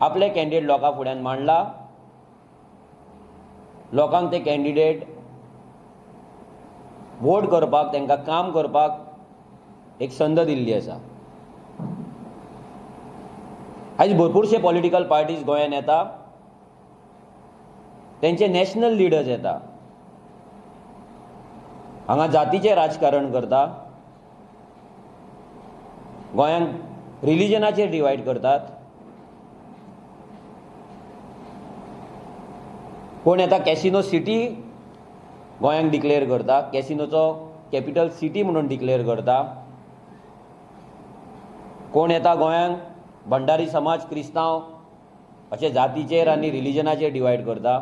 आपले कॅन्डिडेट लोकां फुड्यान मांडला, लोकांक ते कॅन्डिडेट वोट करपाक, तांकां काम करपाक एक संद दिल्ली आसा। आयज भरपूरशे पॉलिटिकल पार्टीज गोंयांत येता, तेंचे नॅशनल लिडर्स येता, हांगा जातीचें राजकारण करता, गोंयांक रिलिजनाचेर डिवायड करतात। कोण येता कॅसिनो सिटी गोंयांक डिक्लेअर करता, कॅसिनोचो कॅपिटल सिटी म्हणून डिक्लेअर करता। कोण येता गोंयांक भंडारी समाज, क्रिस्तांव अशे जातीचेर आनी रिलिजनाचेर डिवायड करता।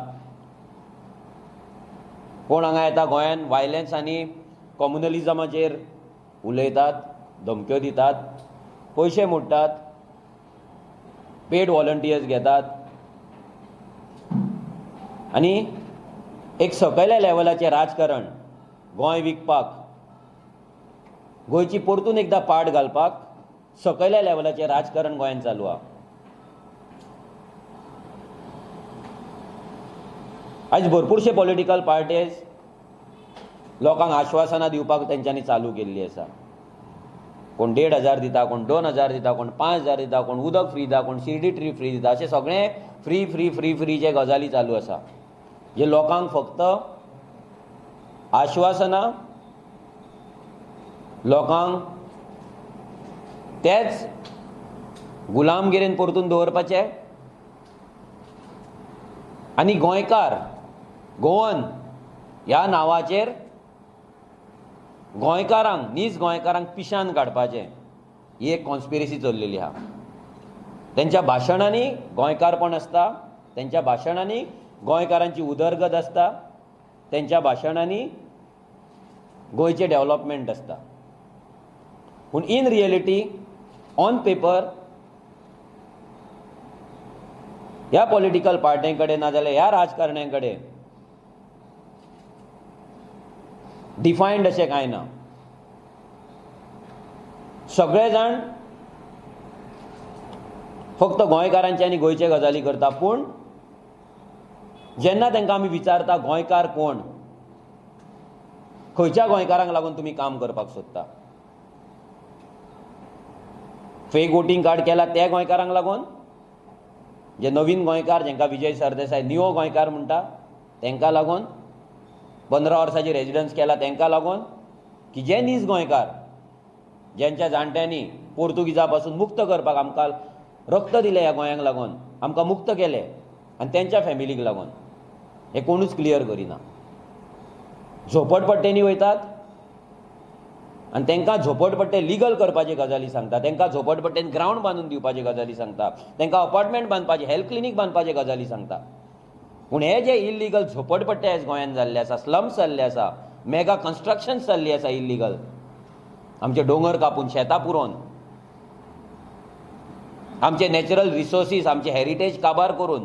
कोण हांगा येता गोंयांत वायलन्स आनी कॉम्युनलिजमाचेर उलयतात, धमक्यो दितात, पयशे मोडटात, पेड वॉलंटियर्स घेतात आनी एक सकयल्या लेवलाचें राजकारण गोंय विकपाक, गोंयची परतून एकदां पाट घालपाक सकयल्या लेवलाचें राजकारण गोंयांत चालू आसा। आयज भरपूरशे पॉलिटिकल पार्टीज लोकांक आश्वासनां दिवपाक तेंच्यांनी चालू केल्ली आसा। कोण 1500 दिता, कोण 2000 दिता, कोण 5000 दिता, कोण उदक फ्री दिता, कोण शिर्डी ट्रीप फ्री दिता, अशें सगळें फ्री फ्री फ्री फ्री जे गजाली चालू आसा, जे लोकांक फक्त आश्वासनां, लोकांक तेच गुलामगिरीन परतून दवरपाचें आनी गोंयकार, गोवन ह्या नांवाचेर गोंयकारांक, नीज गोंयकारांक पिशान काडपाचें ही एक कॉन्स्पिरसी चल्लेली आसा। तेंच्या भाशणांनी गोंयकारपण आसता, तेंच्या भाशणांनी गोंयकारांची उदरगत आसता, तेंच्या भाशणांनी गोंयचें डेव्हलपमेंट आसता, पूण इन रियलिटी ऑन पेपर ह्या पॉलिटिकल पार्ट्यां कडेन ना जाल्यार ह्या राजकारण्यां कडेन डिफायन्ड अशें कांय ना। सगळे जाण फक्त गोंयकारांचे आनी गोंयचे गजाली करता, पूण जेन्ना तांकां आमी विचारता गोंयकार कोण, खंयच्या गोंयकारांक लागून तुमी काम करपाक सोदता, फेक वोटींग कार्ड केला त्या गोंयकारांक लागून, जे नवीन गोंयकार जांकां विजय सरदेसाय निओ गोंयकार म्हणटा तांकां लागून, 15 वर्सांची रेजिडन्स केला तांकां लागून, की जे नीज गोंयकार ज्यांच्या जाणट्यांनी पोर्तुगीजा पासून मुक्त करपाक आमकां रक्त दिलें, ह्या गोंयांक लागून आमकां मुक्त केलें आनी तेंच्या फॅमिलीक लागून, हें कोणूच क्लियर करिना। झोपडपट्टेंनी वयतात आनी तांकां झोपडपट्टे लिगल करपाची गजाली सांगता, तांकां झोपडपट्टेन ग्रावंड बांदून दिवपाची गजाली सांगता, तांकां अपार्टमेंट बांदपाचे, हेल्थ क्लिनीक बांदपाचे गजाली सांगता, पूण हे जे इल्लिगल झोपडपट्टे आयज गोंयांत जाल्ले आसा, स्लम्स जाल्ले आसा, मेगा कन्स्ट्रक्शन्स जाल्ली आसा इल्लिगल, आमचे दोंगर कापून, शेतां पुरोवन, आमचे नॅचरल रिसोर्सीस, आमचे हेरिटेज काबार करून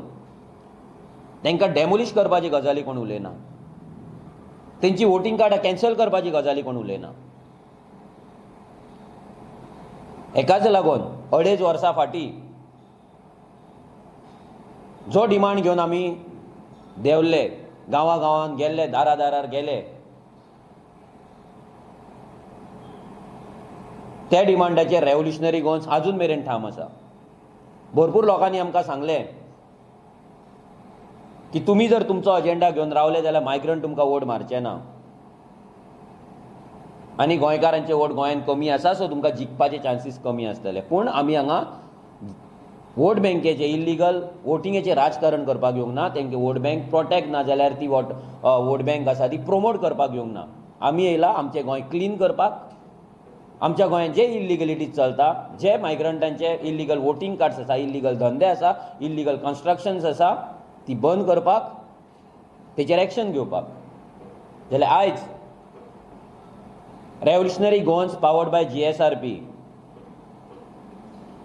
तांकां डेमोलिश करपाची गजाली कोण उलयना, तेंची वोटींग कार्डां कॅन्सल करपाची गजाली कोण उलयना। एकाच लागून 2.5 वर्सां फाटीं जो डिमांड घेवन आमी देंवले, गांवा गांवांत गेल्ले, दारा दारार गेले, त्या डिमांडाचेर रेव्होल्युशनरी गोवन्स आजून मेरेन ठाम आसा। भरपूर लोकांनी आमकां सांगलें की तुमी जर तुमचो अजेंडा घेवन रावले जाल्यार मायग्रंट तुमकां वोट मारचे ना आनी गोंयकारांचे वोट गोंयांत कमी आसा, सो तुमकां जिखपाचे चान्सीस कमी आसतले। पूण आमी हांगा वोट बँकेचे इल्लिगल वोटिंगेचें राजकारण करपाक येवंक ना, तेंके वोट बँक प्रोटेक्ट ना जाल्यार ती वोट बँक आसा ती प्रोमोट करपाक येवंक ना। आमी येयला आमचें गोंय क्लीन करपाक, आमच्या गोंयांत जे इल्लिगलिटीज चलता, जे मायग्रंटांचे इल्लिगल वोटींग कार्ड्स आसा, इल्लिगल धंदे आसा, इल्लिगल कन्स्ट्रक्शन्स आसा, ती बंद करपाक, तेचेर एक्शन घेवपाक। जाल्यार आयज revolutionary Goans powered by GSRP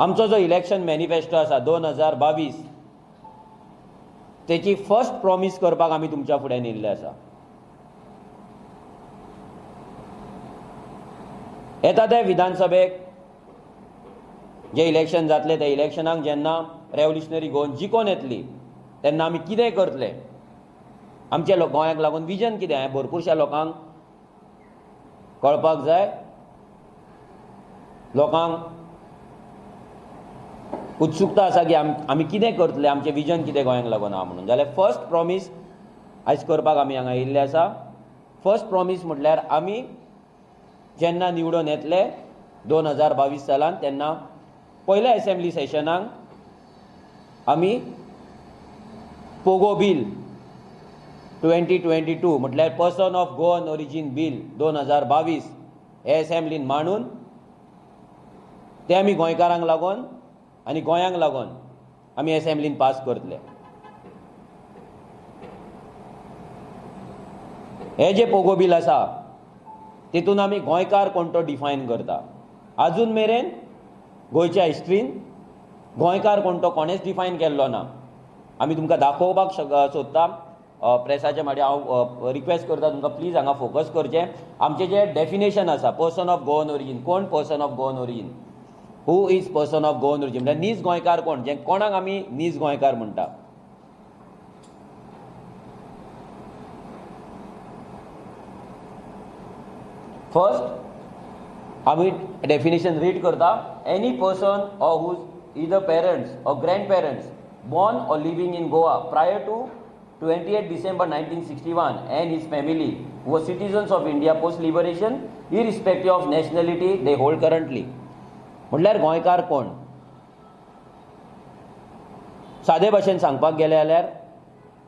आमचो जो इलेक्शन मॅनिफेस्टो आसा 2022 तेची फर्स्ट प्रॉमीस करपाक आमी तुमच्या फुड्यान येयल्ले आसा। येता ते विधानसभेक जे इलेक्शन जातले त्या इलेक्शनाक जेन्ना रेवोल्युशनरी गोवन जिखोन येतली तेन्ना आमी कितें करतले, आमच्या गोंयाक लागून विजन कितें हें भरपूरश्या लोकांक कळपाक जाय. लोकांक उत्सुकता आसा की आमी कितें करतले, आमचें विजन कितें गोंयांक लागून आहा म्हणून. जाल्यार फर्स्ट प्रॉमीस आयज करपाक आमी हांगा येयल्ले आसा. फर्स्ट प्रॉमीस म्हटल्यार आमी जेन्ना निवडून येतले 2022 सालान तेन्ना पयल्या एसेंब्ली सेशनाक आमी पोगो बील 2022 म्हटल्यार person of Goan origin bill 2022 हे एसेंब्लीन मांडून ते आमी गोंयकारांक लागून आनी गोंयांक लागून आमी एसेंब्लीन पास करतले. हे जे पोगो बील आसा तितून आमी गोंयकार कोण तो डिफायन करता. आजून मेरेन गोंयच्या हिस्ट्रीन गोंयकार कोण तो कोणेच डिफायन केल्लो ना. आमी तुमकां दाखोवपाक सोदता प्रेसाच्या मागीर हांव रिक्वेस्ट करता तुमकां प्लीज हांगा फोकस करचें. आमचें जें डेफिनेशन आसा पर्सन ऑफ गोवन ओरिजीन, कोण person of Goan origin, who is person of Goan origin म्हळ्यार नीज गोंयकार कोण, जे कोणाक आमी नीज गोंयकार म्हणटा. फर्स्ट आमी डेफिनेशन रीड करता. Any person or whose either parents or grandparents born or living in Goa prior to 28 December 1961 and his family were citizens of India post liberation irrespective of nationality they hold currently. म्हटल्यार गोंयकार कोण, सादे भाशेन सांगपाक गेले जाल्यार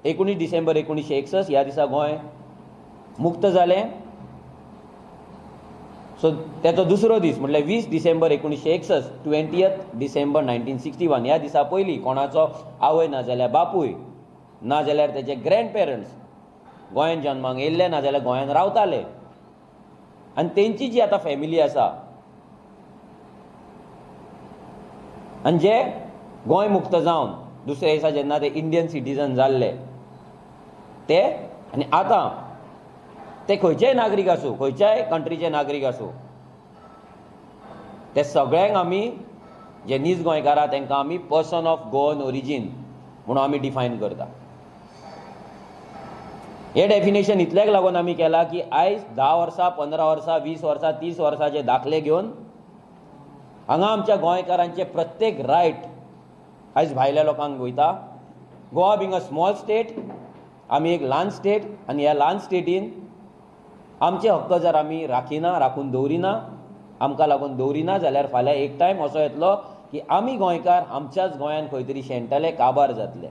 19 डिसेंबर 1961 ह्या दिसा गोंय मुक्त जालें. सो तेचो दुसरो दीस म्हटल्यार 20 डिसेंबर 1961, 20th December 1961 ह्या दिसा पयलीं कोणाचो आवय ना जाल्यार बापूय ना जाल्यार तेचे ग्रँड पेरंट्स गोंयान जन्माक येयल्ले ना जाल्यार गोंयान रावताले आनी तेंची जी आतां फॅमिली आसा आनी जे गोंय मुक्त जावन दुसऱ्या दिसा जेन्ना ते इंडियन सिटीजन जाल्ले ते आनी आतां ते खंयचेय नागरीक आसूं, खंयच्याय कंट्रीचे नागरीक आसूं, ते सगळ्यांक आमी जे नीज गोंयकारा तांकां आमी पर्सन ऑफ गोवन ओरिजीन म्हणून आमी डिफायन करता. हे डेफिनेशन इतल्याक लागून आमी केलां की आयज 10 वर्सां, 15 वर्सां, 20 वर्सां, 30 वर्सांचे दाखले घेवन हांगा आमच्या गोंयकारांचे प्रत्येक रायट आयज भायल्या लोकांक वयता. Goa being a small state, आमी एक ल्हान स्टेट आनी ह्या ल्हान स्टेटीन आमचे हक्क जर आमी राखिना, राखून दवरिना, आमकां लागून दवरिना जाल्यार फाल्यां एक टायम असो येतलो की आमी गोंयकार आमच्याच गोंयान खंय तरी शेणटले, काबार जातले.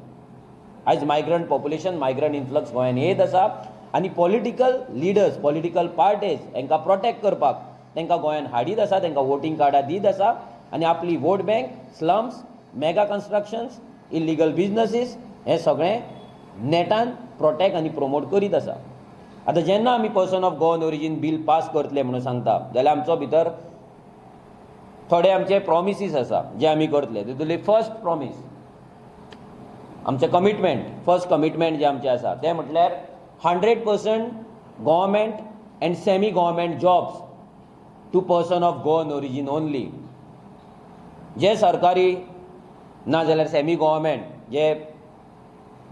आयज मायग्रंट पॉप्युलेशन, मायग्रंट इन्फ्लक्स गोंयान येत आसा आनी पॉलिटिकल लिडर्स, पॉलिटिकल पार्टीज हांकां प्रोटेक्ट करपाक तांकां गोंयान हाडीत आसा, तांकां वोटींग कार्डां दीत आसा आनी आपली vote bank, slums, mega constructions, illegal businesses हें सगळें नेटान प्रोटेक्ट आनी प्रोमोट करीत आसा. आतां जेन्ना आमी person of Goan origin bill pass करतले म्हणून सांगता जाल्यार आमचो भितर थोडे आमचे प्रॉमिसीस आसा जे आमी करतले. तितूंतली फर्स्ट प्रॉमीस, आमचें कमिटमेंट, फर्स्ट कमिटमेंट जें आमचें आसा तें म्हटल्यार 100% government and semi government jobs to person of Goan origin only. जे सरकारी ना जाल्यार सेमी गव्हर्मेंट जे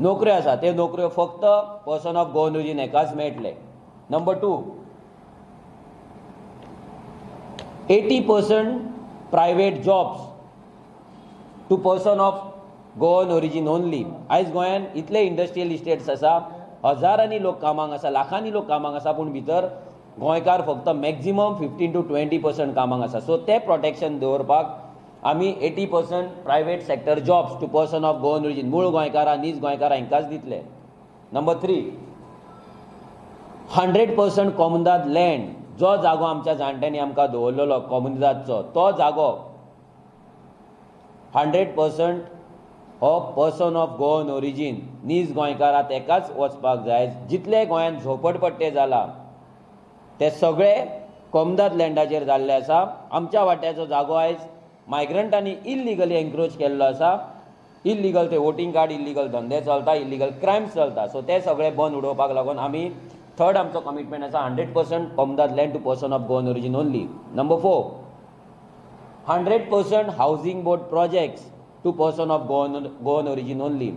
नोकऱ्यो आसा त्यो नोकऱ्यो फक्त पर्सन ऑफ गोवन ओरिजीन हेकाच मेळटले. Number 2, 80% private jobs to person of Goan origin only. आयज गोंयान इतले इंडस्ट्रियल इस्टेट्स आसा, हजारांनी लोक कामाक आसा, लाखांनी लोक कामाक आसा, पूण भितर गोंयकार फक्त मॅक्झिमम 15 to 20% कामाक आसा. सो ते प्रोटेक्शन दवरपाक आमी 80% private sector jobs to person of Goan origin, मूळ गोंयकारां, नीज गोंयकारां हांकांच दितले. नंबर 3, 100% कोमुनिदाद लँड, जो जागो आमच्या जाणट्यांनी आमकां दवरलेलो कोमुनिदादचो, तो जागो 100% हो पर्सन ऑफ गोवन ओरिजीन, नीज गोंयकारां तेकाच वचपाक जाय. जितले गोंयांत झोपडपट्टे जाला ते सगळे कोमुनिदाद लँडाचेर जाल्ले आसा. आमच्या वाट्याचो जागो आयज मायग्रंटांनी इल्लिगली एन्क्रोच केल्लो आसा. इल्लिगल ते वोटींग कार्ड, इल्लिगल धंदे चलता, इल्लिगल क्रायम्स चलता. सो ते सगळे बंद उडोवपाक लागून आमी थर्ड आमचो कमिटमेंट आसा 100% comunidade land to person of Goan origin only. Number 4, 100% housing board projects to person of Goan origin only.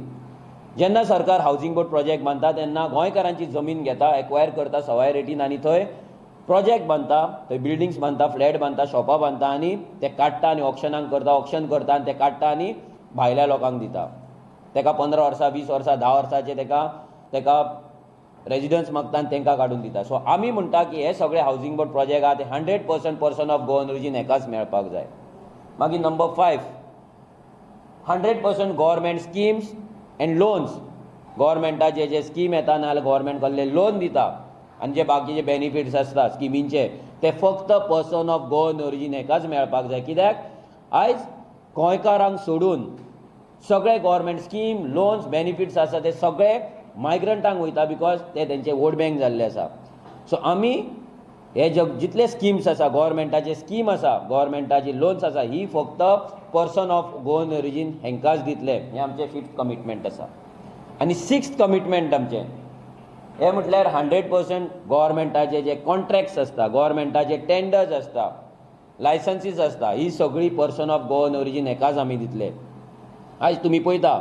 जेन्ना सरकार हावजींग बोर्ड प्रोजेक्ट बांदता तेन्ना गोंयकारांची जमीन घेता, एक्वायर करता सवाय रेटीन आनी थंय प्रोजेक्ट बांदता, थंय बिल्डिंग्स बांदता, फ्लॅट बांदता, शॉपां बांदता आनी ते काडटा आनी ऑक्शनाक करता, ऑक्शन करता आनी ते काडटा आनी भायल्या लोकांक दिता. तेका 15 वर्सां, 20 वर्सां, 10 वर्सांचे तेका रेजिडन्स मागता आनी तांकां काडून दिता. सो आमी म्हणटा की हे सगळे हावजींग बोर्ड प्रोजेक्ट आहा ते 100% पर्सन ऑफ गोवन ओरिजीन हेकाच मेळपाक जाय. मागीर number 5, 100% government schemes and loans. गव्हर्मेंटाचे जे स्कीम येता ना जाल्यार गव्हर्मेंट कसले लोन दिता आनी जे बाकीचे बेनिफिट्स आसता स्किमींचे ते फक्त पर्सन ऑफ गोवन ओरिजीन हेकाच मेळपाक जाय. कित्याक आयज गोंयकारांक सोडून सगळे गव्हर्मेंट स्कीम, लोन्स, बेनिफिट्स आसा ते सगळे मायग्रंटांक वयता, because ते तेंचे वोट बँक जाल्ले आसा. सो आमी हे जितले स्किम्स आसा, गव्हर्मेंटाचे स्कीम आसा, गव्हर्मेंटाची लोन्स आसा, ही फक्त पर्सन ऑफ गोवन ओरिजीन हेंकाच दितले. हें आमचें 5th commitment आसा. आनी 6th commitment आमचें हें म्हटल्यार 100% गव्हर्मेंटाचे जे कॉन्ट्रॅक्ट्स आसता, गव्हर्मेंटाचे टेंडर्स आसता, लायसन्सीस आसता, ही सगळी पर्सन ऑफ गोवन ओरिजीन हेकाच आमी दितले. आयज तुमी पळयता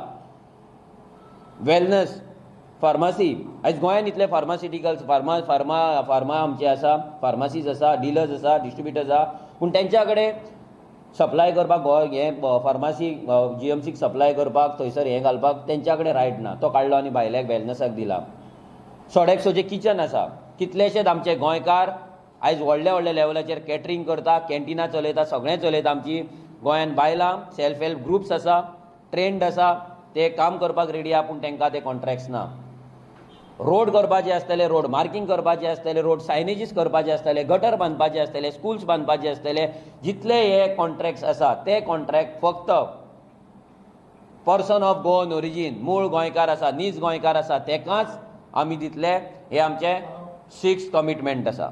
वेलनस, फार्मासी, आयज गोंयांत इतले फार्मास्युटिकल्स, फार्मा फार्मा फार्मा आमचे आसा, फार्मासीज आसा, डिलर्स आसा, डिस्ट्रिब्युटर्स आसा, पूण तेंच्या कडेन सप्लाय करपाक गोंय हें फार्मासी जीएमसीक सप्लाय करपाक थंयसर हें घालपाक तेंच्या कडेन रायट ना. तो काडलो आनी भायल्याक वेलनसाक दिला. सोडेक्सोचें किचन आसा, कितलेशेच आमचे गोंयकार आयज व्हडल्या व्हडल्या लेवलाचेर कॅटरींग करता, कॅन्टिनां चलयता, सगळें चलयता. आमची गोंयांत बायलां सेल्फ हेल्प ग्रुप्स आसा, ट्रेंड आसा, ते काम करपाक रेडी आहा, पूण तांकां ते कॉन्ट्रॅक्ट्स ना. रोड करपाचे आसतले, रोड मार्किंग करपाचे आसतले, रोड सायनेजीस करपाचे आसतले, गटर बांदपाचे आसतले, स्कुल्स बांदपाचे आसतले, जितले हे कॉन्ट्रॅक्ट्स आसा ते कॉन्ट्रॅक्ट फक्त पर्सन ऑफ गोवन ओरिजीन, मूळ गोंयकार आसा, नीज गोंयकार आसा तेकाच आमी दितले. हे आमचें 6th commitment आसा.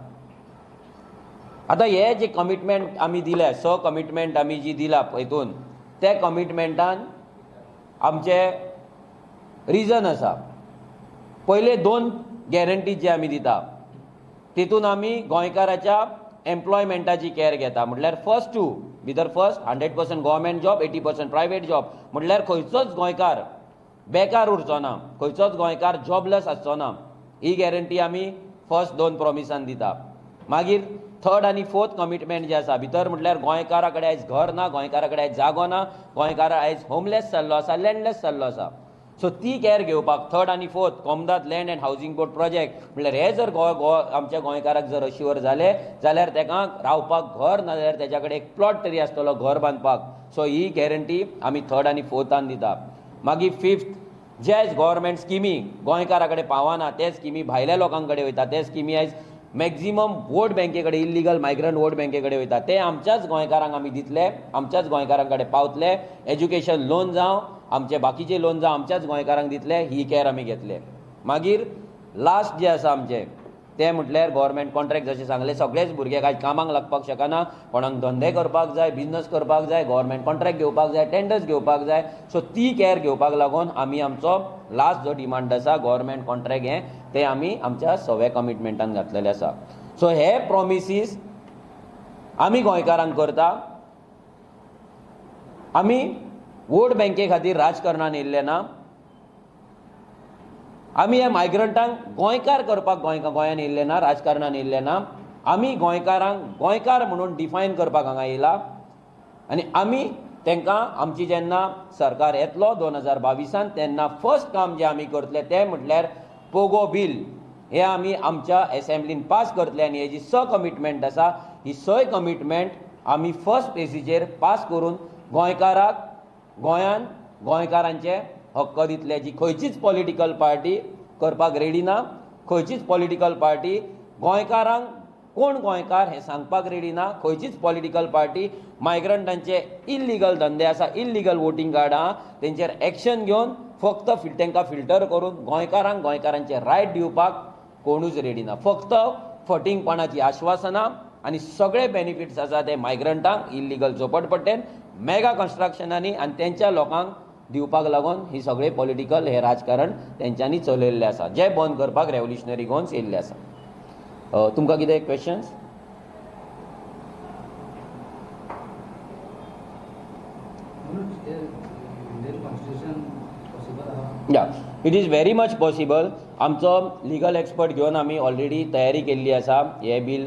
आतां हे जे कमिटमेंट आमी दिले, 6 कमिटमेंट आमी जी दिला हितून, ते कमिटमेंटान आमचे रिजन आसा. पयले 2 गॅरंटी जे आमी दिता तितून आमी गोंयकाराच्या एम्प्लॉयमेंटाची कॅर घेता. म्हटल्यार फर्स्ट 2 भितर first 100% government job, 80% private job, म्हटल्यार खंयचोच गोंयकार बेकार उरचो ना, खंयचोच गोंयकार जॉबलेस आसचो ना, ही गॅरंटी आमी फर्स्ट 2 प्रॉमिसान दिता. मागीर 3rd आनी 4th commitment जे आसा भितर म्हटल्यार गोंयकारा कडेन आयज घर ना, गोंयकारा कडेन आयज जागो ना, गोंयकार आयज होमलेस जाल्लो आसा, लँडलेस जाल्लो आसा. सो ती कॅर घेवपाक 3rd आनी 4th Comunidade land and housing board project म्हटल्यार हे जर आमच्या गोंयकाराक जर अश्युअर जाले जाल्यार तेका रावपाक घर ना जाल्यार तेच्या कडेन एक प्लॉट तरी आसतलो घर बांदपाक. सो ही गॅरंटी आमी 3rd आनी 4थान दिता. मागीर 5th, जे आयज गव्हर्मेंट स्किमी गोंयकारा कडेन पावना ते स्किमी भायल्या लोकां कडेन वयता, ते स्किमी आयज मॅक्झिमम वोट बँके कडेन, इल्लिगल मायग्रंट वोट बँके कडेन वयता, ते आमच्याच गोंयकारांक आमी दितले, आमच्याच गोंयकारां कडेन पावतले. एज्युकेशन लोन जावं, आमचे बाकीचे लोन जावं, आमच्याच गोंयकारांक दितले, ही कॅर आमी घेतले. मागीर लास्ट जे आसा आमचें तें म्हटल्यार गव्हर्मेंट कॉन्ट्रॅक्ट, जशें सांगलें सगळेच भुरगे कांय कामाक लागपाक शकना, कोणाक धंदे करपाक जाय, बिजनस करपाक जाय, गव्हर्मेंट कॉन्ट्रॅक्ट घेवपाक जाय, टेंडर्स घेवपाक जाय. सो ती कॅर घेवपाक लागून आमी आमचो लास्ट जो डिमांड आसा गव्हर्मेंट कॉन्ट्रॅक्ट हें तें आमी आमच्या 6व्या कमिटमेंटान घातलेलें आसा. सो हे प्रॉमिसीस आमी गोंयकारांक करता. आमी वोट बँके खातीर राजकारणान येयल्ले ना, आमी ह्या मायग्रंटांक गोंयकार करपाक गोंयान येयल्ले ना, राजकारणान येयल्ले ना. आमी गोंयकारांक गोंयकार म्हणून डिफायन करपाक हांगा येयला आनी आमी तांकां आमची जेन्ना सरकार येतलो 2022 तेन्ना फर्स्ट काम जें आमी करतले तें म्हटल्यार पोगो बील हे आमी आमच्या एसेंब्लीन पास करतले आनी हे जी 6 कमिटमेंट आसा ही 6 कमिटमेंट आमी फर्स्ट पेजीचेर पास करून गोंयकाराक गोंयान गोंयकारांचे हक्क दितले, जी खंयचीच पॉलिटिकल पार्टी करपाक रेडी ना, खंयचीच पॉलिटिकल पार्टी गोंयकारांक कोण गोंयकार हें सांगपाक रेडी ना, खंयचीच पॉलिटिकल पार्टी मायग्रंटांचे इल्लिगल धंदे आसा, इल्लिगल वोटींग कार्ड आहा तेंचेर एक्शन घेवन फक्त तांकां फिल्टर करून गोंयकारांक गोंयकारांचे रायट दिवपाक कोणूच रेडी ना. फक्त फटींगपणाची आश्वासनां आनी सगळे बेनिफिट्स आसा ते मायग्रंटांक इल्लिगल झोपडपट्टेन मेगा कन्स्ट्रक्शनांनी आनी तेंच्या लोकांक दिवपाक लागून ही सगळे पॉलिटिकल हे राजकारण तेंच्यांनी चलयल्लें आसा, जें बंद करपाक रेवोल्युशनरी गोवन्स येयल्ले आसा. तुमकां कितें questions? Yeah, it is very much possible. आमचो लिगल एक्सपर्ट घेवन आमी ऑलरेडी तयारी केल्ली आसा हें बील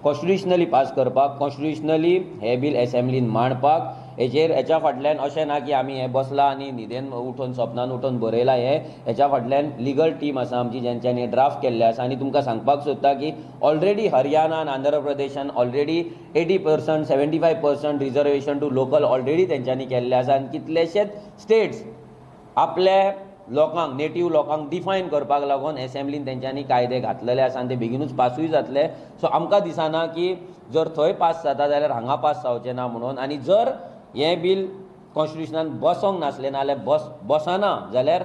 कॉन्स्टिट्युशनली पास करपाक, कॉन्स्टिट्युशनली हें बील एसेंब्लीन मांडपाक. हेचेर हेच्या फाटल्यान अशें ना की आमी हें बसला आनी न्हिदेन उठून सपनान उठून बरयलां हें, हेच्या फाटल्यान लिगल टीम आसा आमची जेंच्यांनी ड्राफ्ट केल्लें आसा. आनी तुमकां सांगपाक सोदता की already हरियाणान, Andhra प्रदेशान already 80%, 75% reservation to local already तेंच्यांनी केल्लें आसा. आनी कितलेशेच स्टेट्स आपल्या लोकांक, नेटीव लोकांक डिफायन करपाक लागून एसेंब्लीन तेंच्यांनी कायदे घातलेले आसा आनी ते बेगिनूच पासूय जातले. सो आमकां दिसना की जर थंय पास जाता जाल्यार हांगा पास जावचें ना म्हणून. आनी जर हें बील कॉन्स्टिट्युशनान बसोंक नासलें नाजाल्यार बसना जाल्यार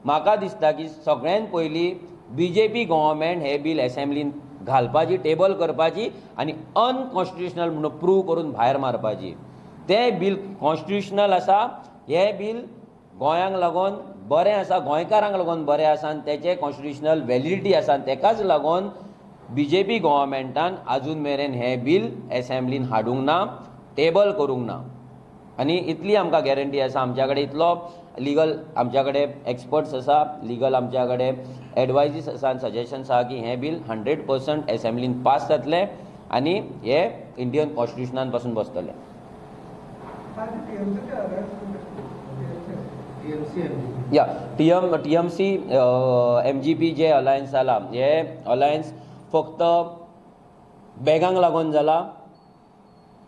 म्हाका दिसता की सगळ्यान पयलीं बीजेपी गव्हर्मेंट हें बील एसेंब्लीन घालपाची, टेबल करपाची आनी अनकॉन्स्टिट्युशनल म्हणून प्रूव करून भायर मारपाची. तें बील कॉन्स्टिट्युशनल आसा, हें बील गोंयांक लागून बरें आसा, गोंयकारांक लागून बरें आसा आनी तेचें कॉन्स्टिट्युशनल व्हॅलिडिटी आसा आनी तेकाच लागून बीजेपी गव्हर्मेंटान आजून मेरेन हें बील एसेंब्लीन हाडूंक ना, टेबल करूंक ना. आनी इतली आमकां गॅरंटी आसा, आमच्या कडेन इतलो लिगल आमच्या कडेन एक्सपर्ट्स आसा, लिगल आमच्या कडेन एडवायजीस आसा आनी सजेशन्स आसा की हें बील 100% एसेंब्लीन पास जातलें आनी हें इंडियन कॉन्स्टिट्युशनान पासून बसतलें. या टीएमसी एमजीपी जे अलायन्स जाला, हे अलायन्स फक्त बॅगांक लागून जाला,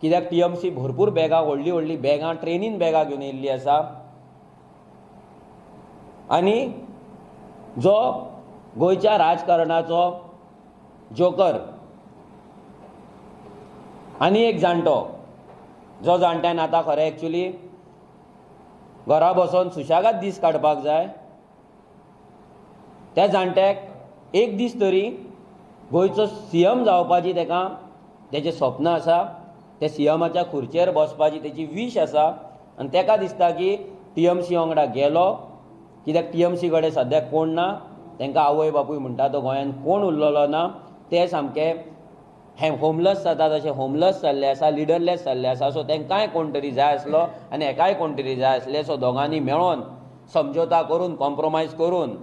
कित्याक टीएमसी भरपूर बॅगां, व्हडलीं व्हडलीं बॅगां, ट्रेनीन बॅगां घेवन येयल्लीं आसा. आनी जो गोंयच्या राजकारणाचो जोकर आनी एक जाणटो, जो जाणट्यान आतां खरें एक्चुली घरा बसोन सुशेगाद दीस काडपाक जाय, त्या जाणट्याक एक दीस तरी गोंयचो सीएम जावपाची तेका तेजें स्वप्न आसा, त्या सीएमाच्या खुर्चेर बसपाची तेजी वीश आसा. आनी तेका दिसता की टीएमसी वांगडा गेलो कित्याक टीएमसी कडेन सद्याक कोण ना, तांकां आवय बापूय म्हणटा तो गोंयांत कोण उरलेलो ना, ते सामके हे होमलेस जाता तशें होमलेस जाल्ले आसा, लिडरलेस जाल्ले आसा. सो तांकांय कोण तरी जाय आसलो आनी हेकाय कोण तरी जाय आसले. सो दोगांनी मेळोन समजोता करून, कॉम्प्रोमायज करून,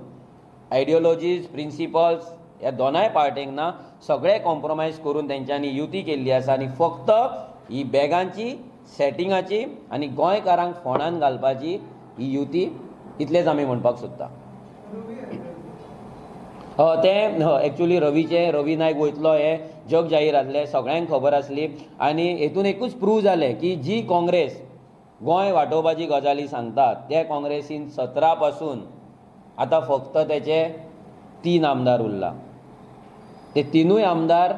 आयडियोलॉजीज, प्रिंसिपल्स ह्या दोनाय पार्टींक ना सगळे कॉम्प्रोमायज करून तेंच्यांनी युती केल्ली आसा. आनी फक्त ही बॅगांची, सेटिंगाची आनी गोंयकारांक फोंडान घालपाची ही युती, इतलेंच आमी म्हणपाक सोदता. तें एक्चुली रवीचें, रवी नायक वयतलो हें जग जाहीर आसलें, सगळ्यांक खबर आसली. आनी हेतून एकूच प्रूव जालें की जी काँग्रेस गोंय वाटोवपाची गजाली सांगतात त्या काँग्रेसीन 17 पासून आतां फक्त तेचे 3 आमदार उरला. ते 3 आमदार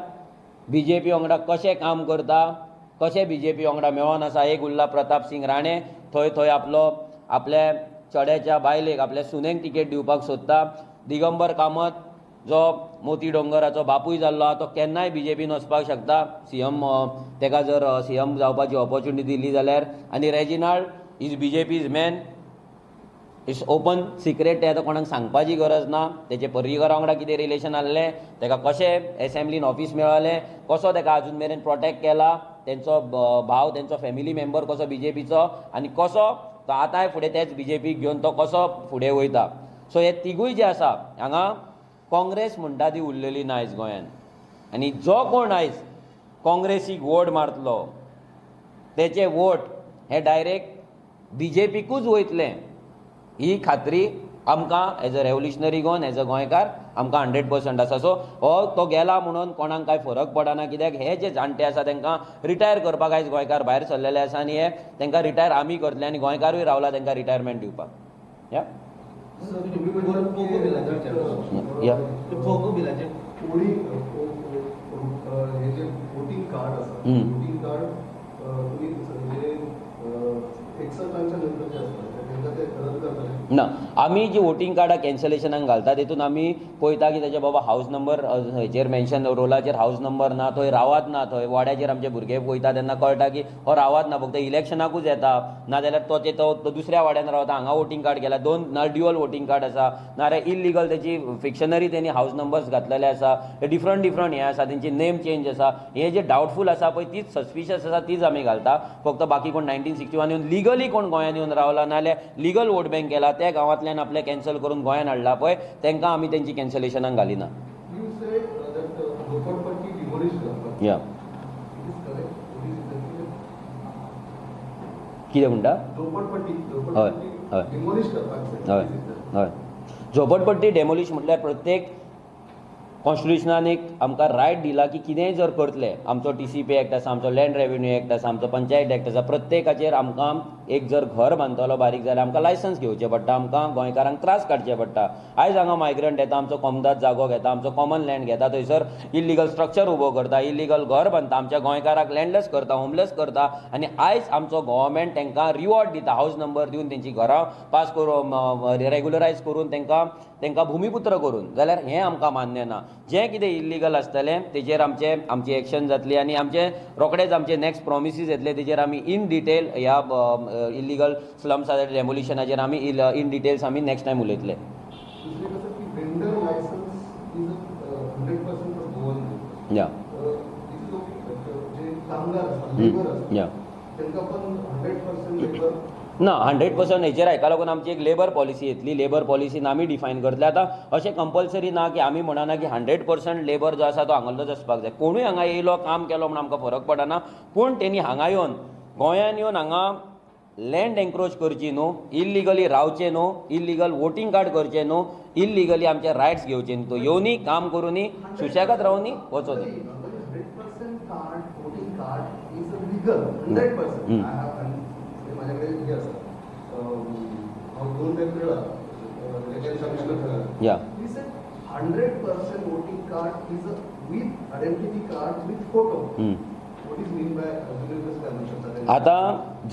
बीजेपी वांगडा कशें काम करता, कशें बीजेपी वांगडा मेळोन आसा. एक उरला प्रताप सिंग राणे, थंय थंय आपलो आपल्या चड्याच्या बायलेक, आपल्या सुनेक तिकेट दिवपाक सोदता. दिगंबर कामत जो मोती डोंगराचो बापूय जाल्लो आहा तो केन्नाय बीजेपीन वचपाक शकता, सीएम तेका जर सीएम जावपाची ऑपॉर्च्युनिटी दिली जाल्यार. आनी Reginald is BJP's man, it's open secret, तें आतां कोणाक सांगपाची गरज ना. तेचे पर्रीकरा वांगडा कितें रिलेशन आसलें, तेका कशें एसेंब्लीन ऑफीस मेळ्ळें, कसो तेका आजून मेरेन प्रोटेक्ट केला, तेंचो भाव, तेंचो फॅमिली मेंबर कसो बीजेपीचो आनी कसो तो आतांय फुडें तेच बीजेपीक घेवन तो कसो फुडें वयता. सो हे तिगूय जे आसा हांगा काँग्रेस म्हणटा ती उरलेली ना आयज गोंयांत. आनी जो कोण आयज काँग्रेसीक वोट मारतलो तेचे वोट हे डायरेक्ट बीजेपीकूच वयतले, ही खात्री आमकां as a revolutionary Goan, as a गोंयकार आमकां 100% आसा. सो हो तो गेला म्हणून कोणाक कांय फरक पडना, कित्याक हे जे जाणटे आसा तांकां रिटायर करपाक आयज गोंयकार भायर सरलेले आसा आनी हे तांकां रिटायर आमी करतले आनी गोंयकारूय रावला तांकां रिटायरमेंट दिवपाक. या ना, आमी जी वोटींग कार्डां कॅन्सलेशनाक घालता तितून आमी पळयता की तेजे बाबा हावज नंबर हेचेर मेन्शन, रोलाचेर हावज नंबर ना, थंय रावात ना, थंय वाड्याचेर आमचे भुरगे वयता तेन्ना कळटा की हो रावात ना, फक्त इलेक्शनाकूच येता, नाजाल्यार तो दुसऱ्या वाड्यान रावता, हांगा वोटींग कार्ड गेला, दोन ना ड्युअल वोटींग कार्ड आसा, नाजाल्यार इलिगल तेची फिक्शनरी तेणी हावज नंबर्स घातलेले आसा, डिफरंट डिफरंट हें आसा, तेंची नेम चेंज आसा, हे जे डावटफूल आसा पळय तीच सस्पिशियस आसा तीच आमी घालता. फक्त बाकी कोण 1961 येवन लिगली कोण गोंयांत येवन रावला नाजाल्यार लिगल वोट बँक केला ते त्या गांवांतल्यान आपले कॅन्सल करून गोंयान हाडला पळय तांकां आमी तेंची कॅन्सलेशनाक घालिना. या कितें म्हणटा? हय हय हय हय, झोपडपट्टी डेमोलिश म्हटल्यार प्रत्येक कॉन्स्टिट्युशनान एक आमकां रायट दिला की कितेंय जर करतले, आमचो TCP act आसा, आमचो लँड रेवेन्यू एक्ट आसा, आमचो पंचायत एक्ट आसा, प्रत्येकाचेर आमकां एक जर घर बांदतलो बारीक जाल्यार आमकां लायसन्स घेवचें पडटा, आमकां गोंयकारांक त्रास काडचे पडटा. आयज हांगा मायग्रंट येता, आमचो कोमदाद जागो घेता, आमचो कॉमन लँड घेता, थंयसर इल्लिगल स्ट्रक्चर उबो करता, इल्लिगल घर बांदता, आमच्या गोंयकाराक लँडलेस करता, होमलेस करता. आनी आयज आमचो गव्हर्मेंट तांकां रिवॉर्ड दिता, हावज नंबर दिवन तेंची घरां पास करून रेगुलरायज करून तांकां तांकां भुमीपुत्र करून, जाल्यार हें आमकां मान्य ना. जें कितें इल्लिगल आसतलें तेजेर आमचे आमची एक्शन जातली आनी आमचे रोखडेच आमचे नेक्स्ट प्रोमिसीस येतले, तेजेर आमी इन डिटेल ह्या इल्लिगल स्लम्स डेमोलिशनाचेर आमी इन डिटेल्स आमी नेक्स्ट टायम उलयतले. या या ना 100% हेचेर हाका लागून आमची एक लेबर पॉलिसी येतली. लेबर पॉलिसीन आमी डिफायन करतले. आतां अशें कंपल्सरी ना की आमी म्हणना की 100% लेबर जो आसा तो हांगासरलोच आसपाक जाय. कोणूय हांगा येयलो काम केलो म्हूण आमकां फरक पडना, पूण तेणी हांगा येवन गोंयान येवन हांगा लँड एन्क्रोच करची न्हू, इल्लिगली रावचें न्हू, इल्लिगल वोटींग कार्ड करचें न्हू, इल्लिगली आमचे रायट्स घेवचे न्हू. तो येवनी काम करूनी सुशेगाद Rawani वचोनी. Yeah. He said 100% voting card is a with identity card with photo. What is mean by? आतां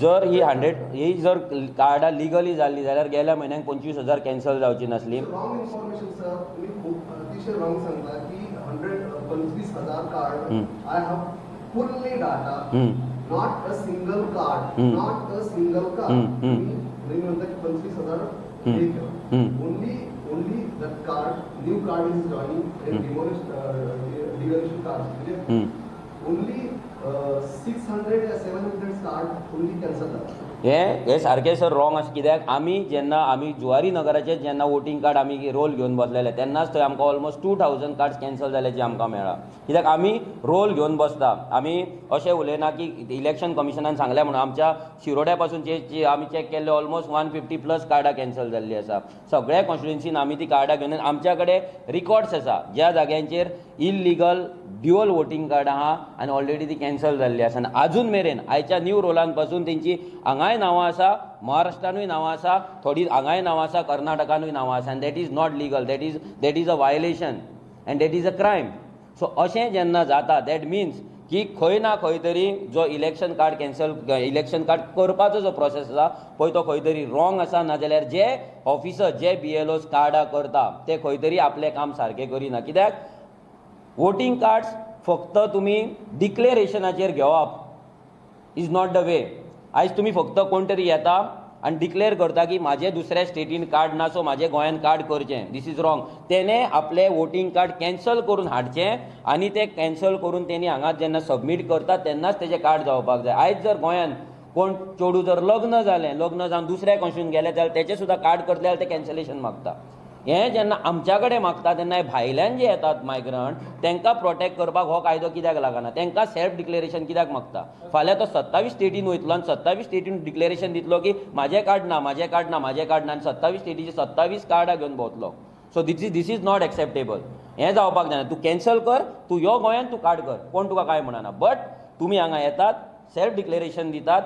जर ही 100 ही जर कार्डां लिगली जाल्ली जाल्यार गेल्या म्हयन्याक 25,000 कॅन्सल जावची नासली. रॉंग इन्फॉर्मेशन सर, तुम्ही खूप अतिशय रॉंग सांगता की 125,000 card. I have fully data, not a single card, not a single card. तुम्ही म्हणता की 25,000 only only that card, new card is joining and demolish devaluation card, म्हणजे ओनली 600 या 700 कार्ड ओनली कॅन्सल जाता. हे सारकें सर रॉंग आसा. कित्याक आमी जेन्ना आमी जुवारी नगराचेर जेन्ना वोटींग कार्ड आमी रोल घेवन बसलेले तेन्नाच थंय आमकां ऑलमोस्ट 2000 कार्ड्स कॅन्सल जाल्याचे आमकां मेळ्ळा. कित्याक आमी रोल घेवन बसता, आमी अशें उलयना की इलेक्शन कमिशनान सांगलें म्हणून. आमच्या शिरोड्या पासून जे आमी चॅक केल्ले ऑलमोस्ट 150+ कार्डां कॅन्सल जाल्लीं आसा. सगळ्या कॉन्स्टिट्युएन्सीन आमी ती कार्डां घेवन आमच्या कडेन रिकॉर्ड्स आसा ज्या जाग्यांचेर इल्लिगल ड्युअल वोटींग कार्ड आहा आनी ऑलरेडी ती कॅन्सल जाल्ली आसा. आनी आजून मेरेन आयच्या न्यू रोलान पासून तेंची हांगाय नांवां आसा, महाराष्ट्रानूय नांवां आसा, थोडी हांगाय नांवां आसा, कर्नाटकानूय नांवां आसा. आनी that is not legal, that is a violation and that is a crime. So अशें जेन्ना जाता that means की खंय ना खंय तरी जो election card cancel election card करपाचो जो प्रोसेस आसा पळय तो खंय तरी रॉंग आसा. नाजाल्यार जे ऑफिसर जे BLOs कार्डां करता ते खंय तरी आपलें काम सारकें करिना. कित्याक वोटींग कार्ड्स फक्त तुमी डिक्लेरेशनाचेर घेवप is not the way. आयज तुमी फक्त कोण तरी येता आनी डिक्लेर करता की म्हाजें दुसऱ्या स्टेटीन कार्ड ना, सो म्हाजें गोंयान कार्ड करचें, this is wrong. तेणें आपलें वोटींग कार्ड कॅन्सल करून हाडचें आनी तें कॅन्सल करून तेणी हांगा जेन्ना सबमीट करता तेन्नाच तेजें कार्ड जावपाक जाय. आयज जर गोंयान कोण चेडूं जर लग्न जालें, लग्न जावन दुसऱ्या कॉन्स्टिट्यून गेलें जाल्यार तेचें सुद्दां कार्ड करतलें जाल्यार तें कॅन्सलेशन मागता. हें जेन्ना आमच्या कडेन मागता तेन्ना भायल्यान जे येतात मायग्रंट तांकां प्रोटेक्ट करपाक हो कायदो कित्याक लागना? तांकां सेल्फ डिक्लेरेशन कित्याक मागता? फाल्यां तो 27 स्टेटीन वयतलो आनी 27 स्टेटीन डिक्लेरेशन दितलो की म्हाजें कार्ड ना, म्हाजें कार्ड ना, म्हाजें कार्ड ना, आनी 27 स्टेटीचे 27 कार्डां घेवन भोंवतलो. So this is not acceptable. हें जावपाक जायना. तूं कॅन्सल कर, तूं यो गोंयांत, तूं कार्ड कर, कोण तुका कांय म्हणना. बट तुमी हांगा येतात, सेल्फ डिक्लेरेशन दितात,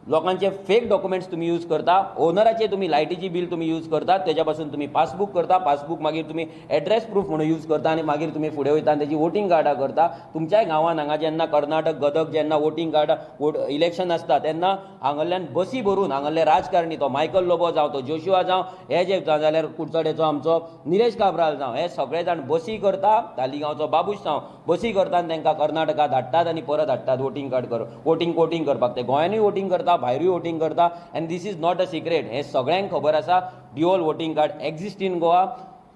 लोकांचे फेक डॉक्युमेंट्स तुमी यूज करता, ओनराचे तुमी लायटीची बील तुमी यूज करता, तेज्या पासून तुमी पासबूक करता, पासबूक मागीर तुमी एड्रेस प्रूफ म्हणून यूज करता आनी मागीर तुमी फुडें वयता आनी तेजी वोटींग कार्डां करता. तुमच्याय गांवांत हांगा जेन्ना कर्नाटक गदग जेन्ना वोटींग कार्डां वोट इलेक्शन आसता तेन्ना हांगल्ल्यान बसी भरून हांगल्ले राजकारणी, तो मायकल लोबो जावं, तो जोशुआ जावं, हे जे जाल्यार कुडचडेचो आमचो निलेश काब्राल जावं, हे सगळे जाण बसी करता, तालिगांवचो बाबूश जावं, बसी करता आनी तांकां कर्नाटका धाडटात आनी परत हाडटात वोटींग कार्ड कर वोटींग वोटींग करपाक. ते गोंयांनूय वोटींग करता, भायरूय वोटींग करता. And this is not a secret, हें सगळ्यांक खबर आसा. Dual voting card exist in Goa.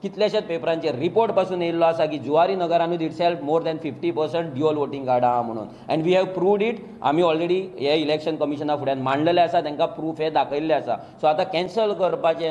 कितलेशेच पेपरांचेर रिपोर्ट पासून येयल्लो आसा की Zuari नगरानूच itself more than 50% dual voting card आहा म्हणून. And we have proved it. आमी ऑलरेडी हे इलेक्शन कमिशना फुड्यान मांडलेलें आसा, तांकां प्रूफ हे दाखयल्लें आसा. सो आतां कॅन्सल करपाचें